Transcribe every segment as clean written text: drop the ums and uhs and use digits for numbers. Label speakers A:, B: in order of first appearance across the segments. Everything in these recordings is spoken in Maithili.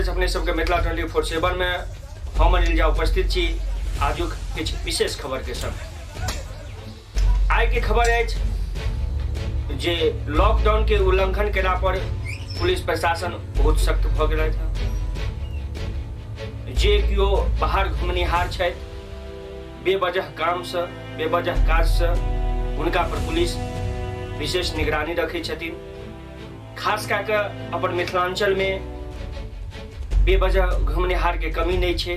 A: अछि अपने सबके मिथिला 24/7 में हम अनिल झा उपस्थित छी आजुक किछु विशेष खबर के संग। आइ के खबर अछि जे लॉकडाउन के उल्लंघन केला पर पुलिस प्रशासन बहुत सख्त भऽ गेल अछि। जे केओ बाहर घुमनिहार छथि बेवजह काम से बेवजह काज से हुनका पर पुलिस विशेष निगरानी रखै छथिन। खास कए कऽ अपन मिथिलांचल में बेवजह घुमनिहार के कमी नहीं छै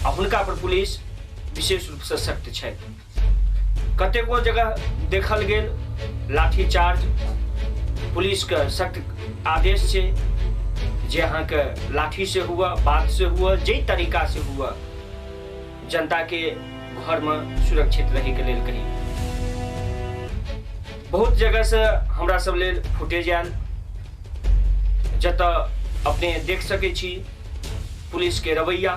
A: आ हुनका पर पुलिस विशेष रूप से सख्त छै। कतेको जगह देखल गेल लाठी चार्ज, पुलिस के सख्त आदेश छै जे अहाँ के लाठी से हुआ, बात से हुआ, जे तरीका से हुआ जनता के घर में सुरक्षित रहे के लेल कही। बहुत जगह से हमरा सब लेल फुटेज आयल जतऽ अपने देख सकै छी पुलिस के रवैया,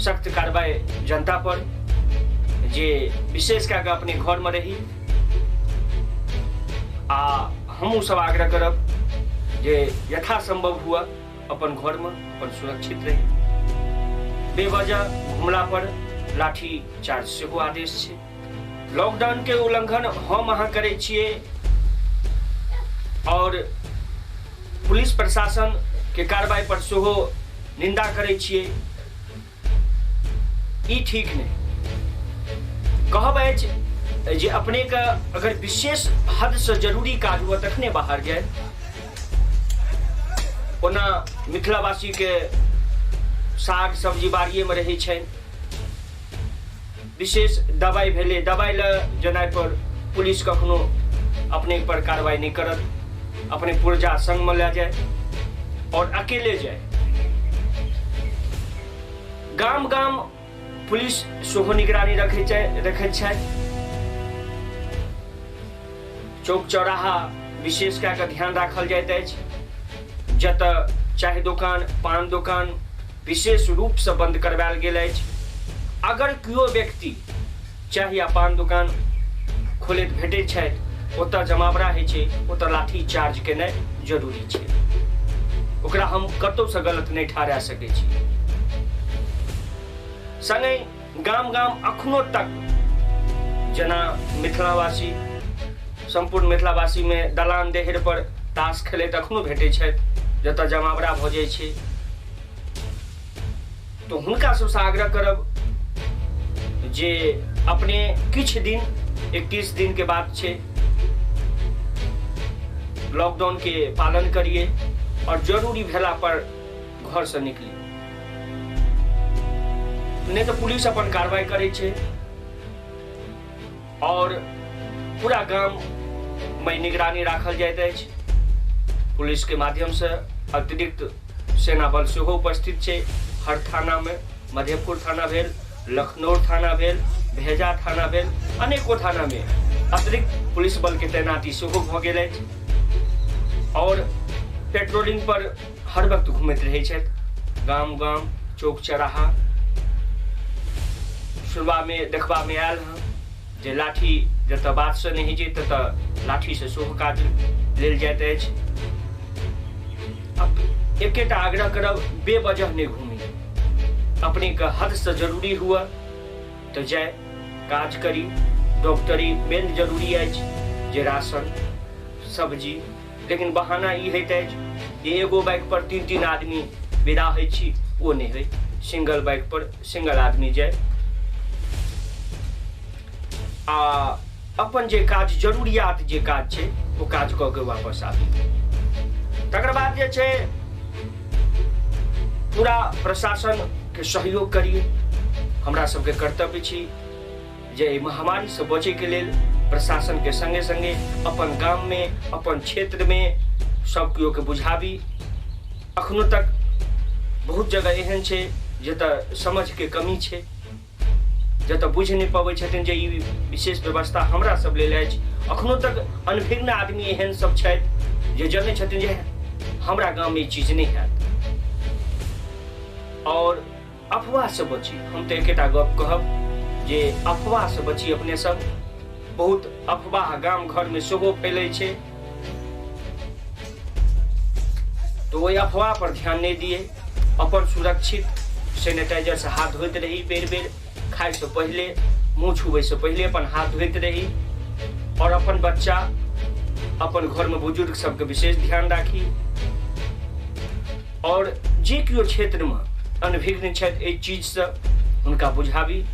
A: सख्त कार्रवाई जनता पर जे विशेष कए कऽ अपने घर में रही। आ हमहूँ सब आग्रह करब जे यथासंभव हुआ अपन घर में अपन सुरक्षित रही। बेवजह घुमला पर लाठी चार्ज सेहो आदेश छै। लॉकडाउन के उल्लंघन हम अहाँ करै छियै और पुलिस प्रशासन के कार्रवाई पर सेहो निंदा करै छियै, ई ठीक नहीं। कहब अछि जे अपने के अगर विशेष हद से जरूरी काज हुआ तखने बाहर जाए। ओना मिथिलावासी के साग सब्जी बाड़िए में रहै छनि, विशेष दवाई भेलै, दवाई ल जेनाइ पर पुलिस कखनो अपने पर कार्रवाई नहीं करत, अपने पुर्जा संग में लए जाए और अकेले जाए। गाम गाम पुलिस सेहो निगरानी रखै छथि। चौक चौराहा विशेष कए कऽ ध्यान राखल जाइत अछि, जतऽ चाय दोकान पान दोकान विशेष रूप से बंद करवायल गेल अछि। अगर केओ व्यक्ति चाय या पान दोकान खोलैत भेटै छथि ओतऽ जमावड़ा होइ छै, ओतऽ लाठी चार्ज केनाइ जरूरी छै। ओकरा हम कतौसँ गलत नहि ठहरा सकै छी। संगहि गाम गाम अखनो तक जेना मिथिलावासी सम्पूर्ण मिथिलावासी में दलान देहर पर ताश खेलैत अखनो भेटै छथि, जतऽ जमावड़ा भऽ जाइ छै। तो हुनका सबसँ आग्रह करब जे अपने किछु दिन 21 दिन के बाद छै लॉकडाउन के पालन करिए और जरूरी भेला पर घर से निकली, नहीं तो पुलिस अपन कार्रवाई करै छै और पूरा गाम में निगरानी राखल जाइत अछि। पुलिस के माध्यम से अतिरिक्त सेना बल सेहो उपस्थित छै हर थाना में। मधेपुर थाना भेल, लखनऊ थाना भेल, भेजा थाना भेल, अनेको थाना में अतिरिक्त पुलिस बल के तैनाती सेहो भऽ गेल अछि और पेट्रोलिंग पर हर वक्त घूमैत रहै छथि गाम गाम चौक चौराहा। सुनबा में देखबा में आयल हँ जे लाठी जतऽ बात से नहि होइ छै ततऽ लाठी से सेहो काज लेल जाइत अछि। अब एकेटा आग्रह करब, बेवजह नहि घूमी, अपने के हद से जरूरी हुआ तो जाय काज करी। डॉक्टरी मेन जरूरी अछि जे राशन सब्जी, लेकिन बहाना ई होइत अछि जे एगो बाइक पर 3-3 आदमी विदा होइ छी, ओ नहि होइ, सिंगल बाइक पर सिंगल आदमी जाय आ अपन जे काज जरूरियात जे काज छै ओ काज कऽ के वापस आबी। तकर बाद जे छै पूरा प्रशासन के सहयोग करिए। हमरा सबके कर्तव्य छी जे एहि महामारी से बचै के लेल प्रशासन के संगे संगे अपन गाम में अपन क्षेत्र में सब केओ के बुझाबी। अखनो तक बहुत जगह एहन छै जतऽ समझ के कमी छै, जतऽ बुझि नहि पबै छथिन जे ई विशेष व्यवस्था हमरा सब लेल अछि। अखनो तक अनभिज्ञ आदमी एहन सब छथि जे जनै छथिन जे हमरा गाम में ई चीज नहि हैत। और अफवाह से बची, हम तऽ एकेटा गप कहब जे अफवाह से बची अपने सब। बहुत अफवाह गाम घर में सेहो फैलै छै। तऽ ओहि अफवाह पर ध्यान नहि दियै। अपन सुरक्षित सैनिटाइजरसँ हाथ धोइत रही, बेर बेर खाइसँ पहिले, मुँह छुबैसँ पहिले अपन हाथ धोइत रही आओर अपन बच्चा, अपन घरमे बुजुर्ग सबके विशेष ध्यान राखी। आओर जे केओ क्षेत्रमे अनभिज्ञ छथि एहि चीजसँ, हुनका बुझाबी।